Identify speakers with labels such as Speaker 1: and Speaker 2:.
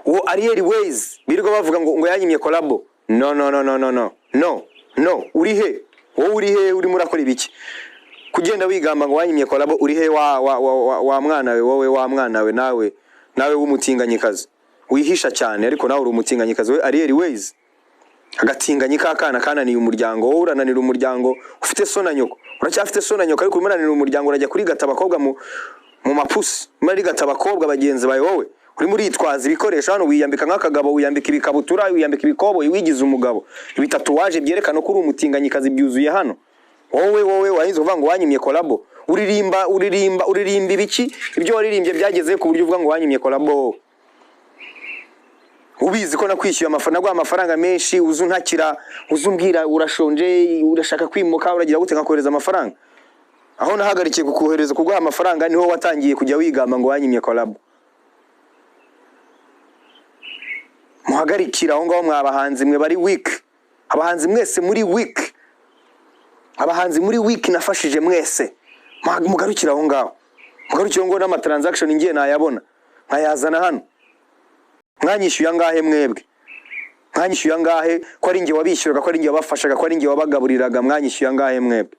Speaker 1: Uwo Ariel Ways birirwa bavuga ngo yanyimye collabo. No, no, no, no, no, no, no, no. Uri he wowe? Uri he? Urimo urakora ibiki? Kugenda wigamba ngo wanyimye collabo, uri he wa mwana we? Wowe wa mwana we, nawe w'umutinganyikazi wihisha cyane, ariko nawe uri umutinganyikazi we Ariel Ways. Agatinganyi k'akana kananiye umuryango. Wowe urananira umuryango, ufite so na nyoko, uracyafite so na nyoko, ariko urimo urananira umuryango. Urajya kurigata abakobwa mu mapusi, urimo urarigata abakobwa bagenzi bawe. Wowe urimo uritwaza ibikoresho hano, wiyambika nk'akagabo, wiyambika ibikabutura, wiyambika ibikoboyi, wigize umugabo. Ibitatuwaje byerekana ko uri umutinganyikazi byuzuye hano. Wowe wahinze uvuga ngo wanyimye collabo. Uririmba, uririmba, uririmba ibiki? Ibyo waririmbye byageze ku buryo uvuga ngo wanyimye collabo wowe? Ubizi ko nakwishyuye amafaranga, naguha amafaranga menshi, uza untakira, uza umbwira urashonje, urashaka kwimuka, uragira gute, nkakohereza amafaranga. Aho nahagarikiye kukohereza, kuguha amafaranga, niho watangiye kujya wigamba ngo wanyimye collabo. Muhagarikira aho ngaho mwa bahanzi mwe bari weak. Abahanzi mwese muri weak, abahanzi muri weak nafashije mwese, mugarukire aho ngaho, mugarukire aho ngaho. N'amatransaction ngiye nayabona nkayazana hano. Mwanyishyuye angahe mwebwe? Mwanyishyuye angahe? Ko ari njye wabishyuraga, ko ari njye wabafashaga, ko ari njye wabagaburiraga, mwanyishyuye angahe mwebwe?